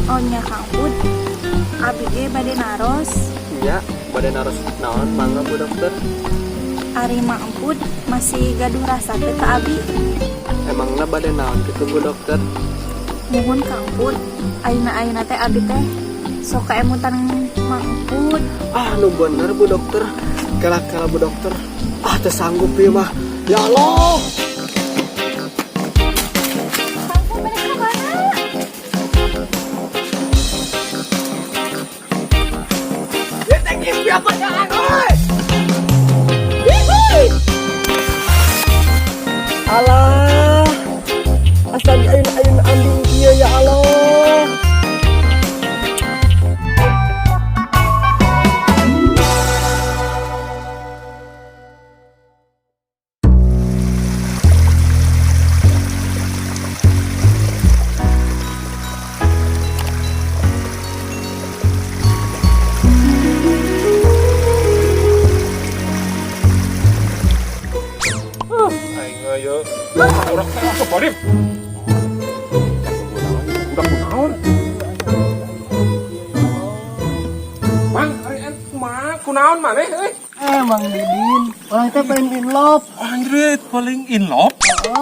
Oh nya, Kang Pud. Abi ge bade naros. Nya, bade naros naon, mangga, Bu Dokter. Ari Mang Pud masih gaduh rasa teu ka abi? Emangna bade naon gitu, Bu Dokter? Muhun, Kang Pud. Ayeuna-ayeuna teh abi teh sok kaemutan Mang Pud. Ah, nu bener, Bu Dokter. Kela-kela, Bu Dokter. Ah, teu sanggup ieu mah. Ya Allah. Kang Pud, bade ka mana? Ya teh ngimpi apa jangan, oi? Hihi. Alah. Asa diayun-ayun ambing kieu, ya Allah. Aing ayo. Urang teh masuk bari. Udah kunaon? Mang, ari en kumaha, kunaon maneh euy? Eh, Mang Didin, urang teh paling in love. Anjrit, paling in love.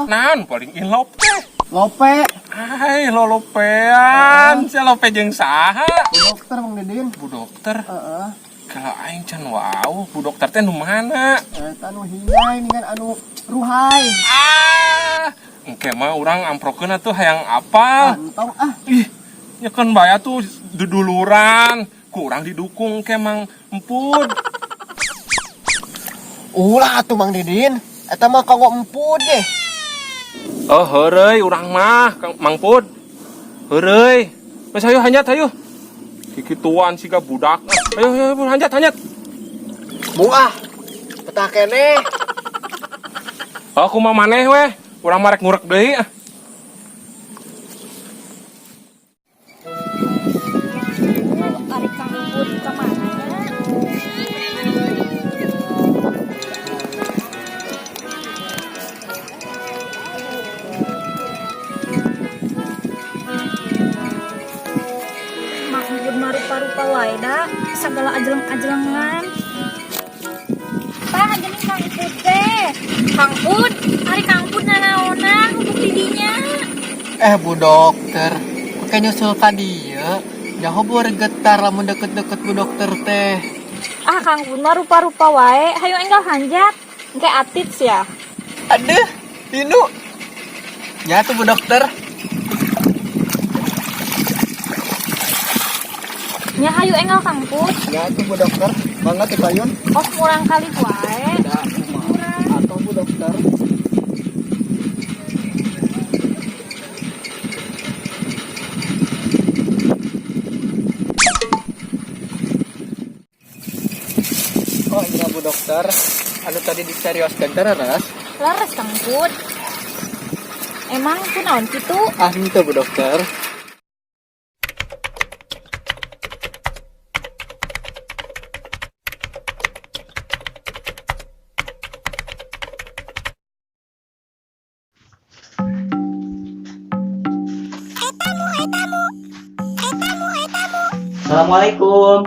Naon paling in love teh? Lope. Ai, lolopean. Sia lope jeung saha? Bu Dokter, Mang Didin. Bu Dokter. Heeh. Kalau aing can wow, Bu Dokter teh nu mana? Eta anu hinyai dengan anu ruhai. Ah, engke mah urang amprokeun atuh, hayang apal. Antong ah. Ih, nya kan baya tuh duduluran, kurang didukung ke Mang Empud. Ulah atuh, Mang Didin. Eta mah kanggo empud deh. Oh, heureuy urang mah, Kang Mang Pud. Heureuy. Wes, ayo hanjat, ayo. Kikituan siga budak. Ayo, ayo, ayo, hanjat, hanjat. Mung ah. Betah keneh. Aku mah maneh weh. Urang mah rek ngurek deui ah. Ari Kang Pud ka mana nya? Mang Pud mah rupa-rupa wae da, sagala ajleng-ajlengan. Tah, geuning Kang Pud teh. Kang Pud, ari Kang Pud nanaonan hubuk di dinya? Eh, Bu Dokter, pakai nyusul ka dieu. Nyaho getar lamun deket-deket Bu Dokter teh. Ah, Kang Pud mah rupa-rupa wae, hayu enggal hanjat. Engke atit sia. Aduh, Inu. Ya tuh, Bu Dokter. Nya, hayu enggal, Kang Pud. Ya tuh, Bu Dokter. Mangga teh payun. Oh, murang kali wae. Da, atau Bu Dokter. Oh iya, Bu Dokter, anu tadi diserioskeun teh leres? Leres, Kang Pud. Emang kunaon kitu? Ah, henteu, Bu Dokter. Assalamualaikum.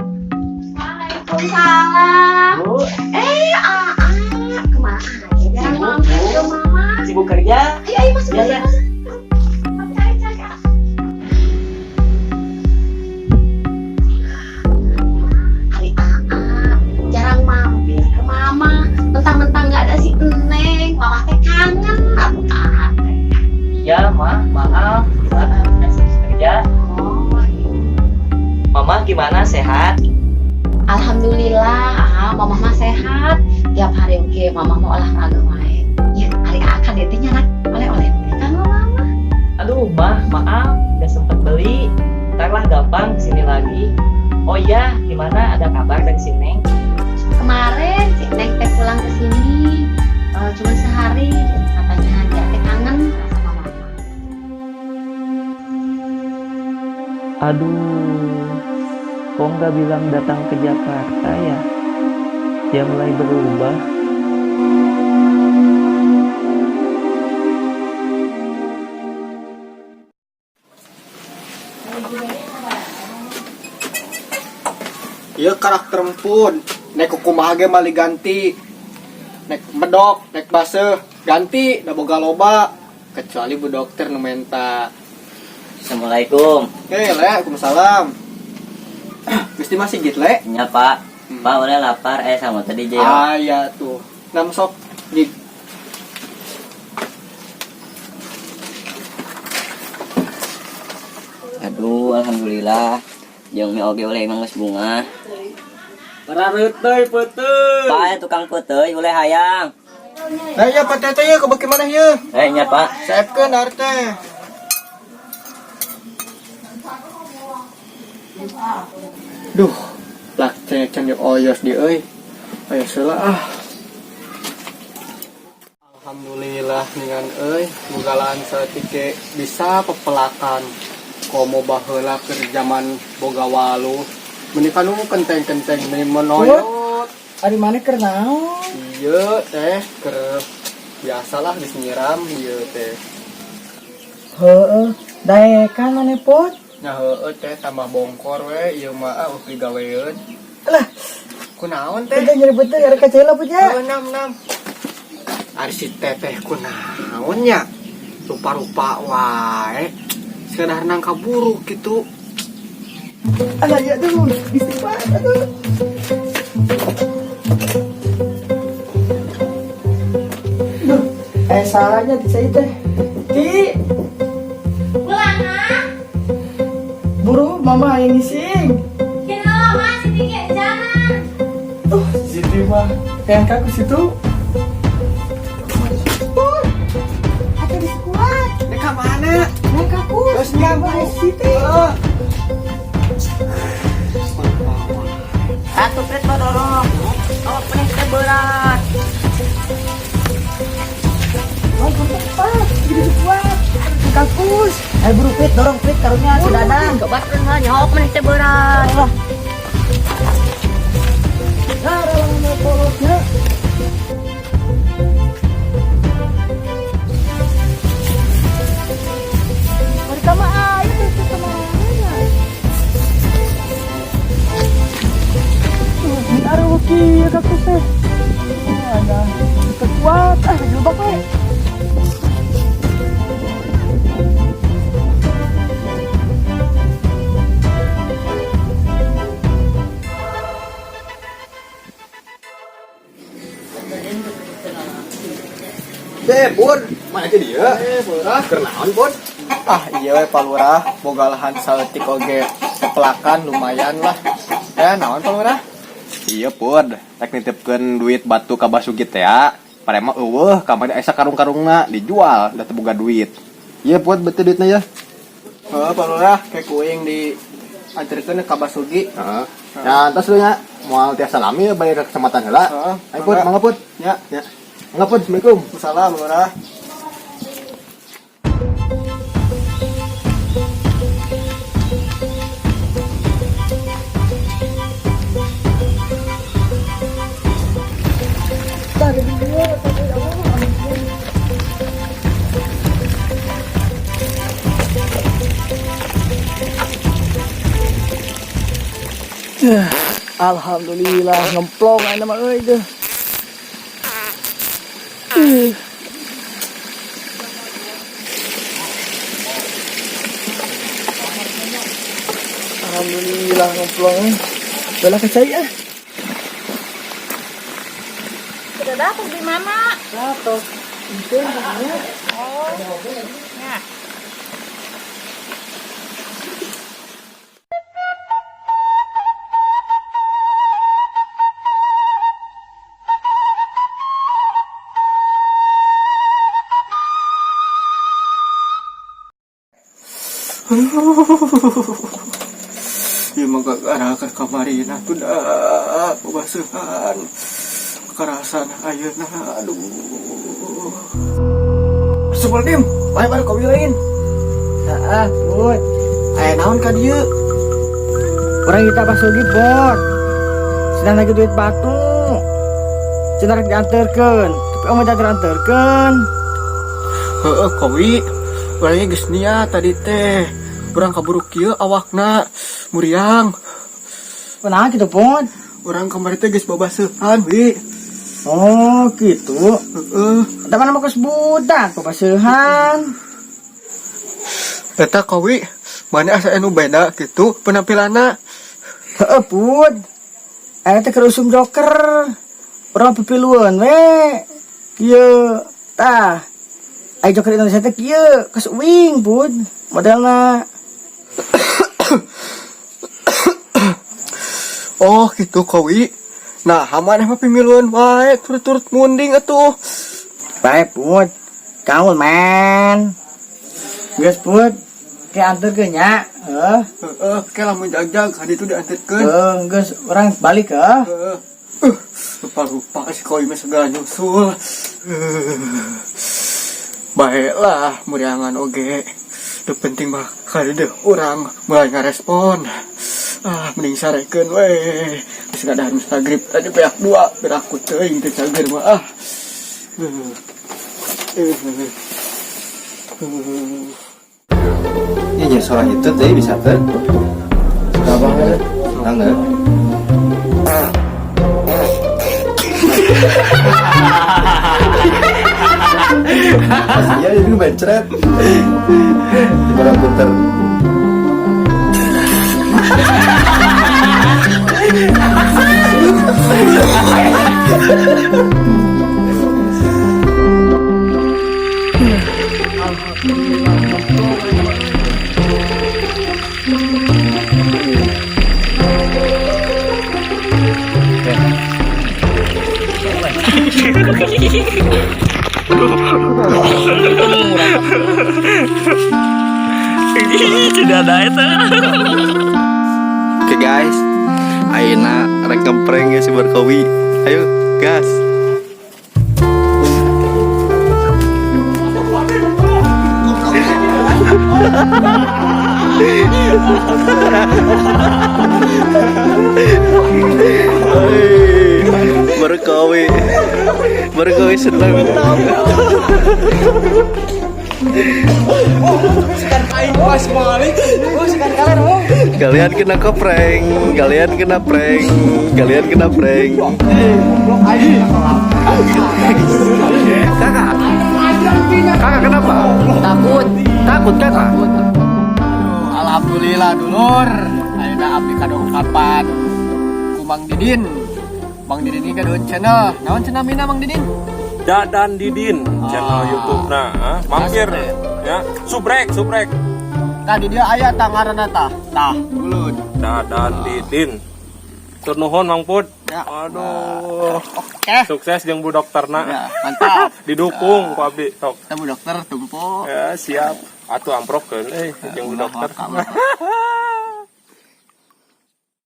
Waalaikumsalam. Bu, Eh, Aa, kemana aja jarang Sibuk, mampir Bu. ke mama. Sibuk kerja? Ayo, ayo masuk, Ya, masuk, ya. masuk. Cari, cari, ah. Ari Aa, jarang mampir ke mama. Mentang-mentang nggak ada si Neng, mama teh kangen atuh ka Aa teh. Ya, Ma, maaf. Gimana? Sibuk kerja? Oh, iya. Mama gimana? Sehat? Alhamdulillah, ah, mama mah sehat. Tiap hari oke, mama mau olahraga wae. Ya, ari Aa kan dia teh nyanak oleh-oleh teh kanggo mama. Aduh, Ma, maaf. Gak sempet beli. Ntar lah gampang kesini lagi. Oh iya, gimana? Ada kabar dari si Neng? Kemarin si Neng teh pulang ke sini, cuma sehari, katanya dia teh kangen sama mama. Aduh, kok nggak bilang datang ke Jakarta ya? Dia mulai berubah. Ieu karakter pun nek kumaha ge mali ganti. Nek medok, nek baseuh, ganti da boga loba. Kecuali bu dokter nu menta. Assalamualaikum. Oke, le, waalaikumsalam. Gusti masih gitu, le? Nya Pak. Pak boleh lapar sama tadi je. Ah, iya tuh. Nam sok gig. Aduh, alhamdulillah. Jeung mie oge oleh emang geus bunga. Parareuteui peuteui. Pak, tukang peuteuy oleh hayang. Nah, ya Pak Tete ya kebeki mana ya? Nya Pak. Seepkeun dar teh. Duh, lak can di oyos di euy. Oyos heula ah. Alhamdulillah ningan euy, mugalaan saeutik ge bisa pepelakan. Komo baheula keur zaman boga walu. Meuni kanu kenteng-kenteng meuni menoyot. Ari mana keur naon? Iya teh keur biasalah geus nyiram ieu teh. Heeh, daekan maneh Put. Nya heueuh teh tambah bongkor we ieu mah ah digaweun. Lah, Kunaon teh? teh nyeri betul ada kacela Put ya. Heueuh nam nam. Ari si teteh kunaon nya? Rupa-rupa wae. Sekadar nangka buruk gitu. Alah ya tuh, istighfar atuh. Duh, salahnya di saya teh. Ki, Pulang ah. buru mama yang ngising. Kenapa masih tiga jalan? Tuh, Siti mah yang kaku situ. Put, ada di sekuat. Nek ka mana? Yang kaku. Terus nyampe Siti. Heeh. Satu prit dorong. Oh, pening teh berat. Oh, cepat, jadi kuat. Kakus. Buru prit dorong prit karunya si Dadang. Coba terus nyok pening teh berat. Nah, orang polosnya. Mereka mah ayo tuh kemana? Tuh, ini ada wuki ya kakus teh. Ada kekuat, ah jebak we. Deh, Pur, mana ke dia? Lurah. Keur naon, Pur? Ah, iya we Pak Lurah, boga lahan saeutik oge pepelakan lumayan lah. Naon Pak Lurah? Iya, Pur, rek nitipkeun duit batu ka Basuki teh ya. Parema eueuh, kamari aya karung-karungna dijual, da teu boga duit. Iya, Pur, betul duitna ya. Heeh, Pak Lurah, kayak kuing di anterkeun ka Basuki. Heeh. Nah, entos lu nya, moal tiasa lami ya balik ke kecamatan heula. Heeh. Ayo, Pur, mangga Pur. Ya. Ya. Mangga Pur, Assalamualaikum. Salam, Lurah. Alhamdulillah ngemplong ayeuna mah euy teh. Alhamdulillah ngemplong euy. Bela ka cai ah. Sudah dapat di mana? Dapat. Itu namanya. Oh. Ya. Ieu mah gara ke kamarina tuh dah pebasuhan kekerasan ayeuna aduh. Astagfirullahaladzim, bae bae kau lain. Heeh, Put. Aya naon ka dieu? Orang kita basuh Put. Sedang lagi duit batu. Cenah rek dianterkeun, tapi om teh dianterkeun. Heeh, kowi. Orangnya geus niat tadi teh. Urang kaburu kieu awakna muriang. Kunaon kitu, Put? Urang kamari teh geus babaseuhan, Wi. Oh, gitu. Heeh. Eta mana mah geus budak babaseuhan. Eta Kowi, mana asa anu beda gitu penampilanna. Heeh, Put. Eta teh keur usum joker. Urang pipilueun we. Kieu tah. Ai joker Indonesia teh kieu, kos wing, Put. Modelna. Oh, gitu Kowi. Nah, maneh mah pimiluan wae turut-turut munding atuh. Bae, Put. Gaul, men. Geus, Put. Ke anterkeun nya. Heuh. Heeh, ke lamun jagjag ka ditu dianterkeun. Heuh, geus urang balik heuh. Heeh. Lupa-lupa si Kowi mah segala nyusul. Baiklah, muriangan oge. Nu penting mah kadeuh urang mulai ngarespon. Ah, mending sarekeun we. Geus ngadahar magrib tadi beak dua, beraku teuing teu cager mah ah. Iya, soal itu teh bisa teh. Suka banget. Senang nggak? Iya, jadi bencret. Gimana puter? Oke guys, ayeuna rek ngeprank ya si Barkawi. Ayo, gas. Hei, Barkawi. Barkawi senang. Kalian kena keprank, kalian kena prank, kalian kena prank. Kakak, kakak kenapa? Takut. Takut kakak? Alhamdulillah dulur. Ayeuna abdi kadongkapan ku Mang Didin. Mang Didin ini gaduh channel. Naon channel mina Mang Didin? Dadan Didin channel YouTube nah, mampir ya. Subrek, subrek. Tadi dia aya tah ngaranna tah. Tah, dulur. Dadan Didin. Tur nuhun Mang Pud. Ya. Aduh. Oke. Sukses jeung Bu Dokterna. Ya, mantap. Didukung ku abdi tok. Kita Bu Dokter tumpo. Ya, siap. Atuh amprokeun euy jeung Bu Dokter.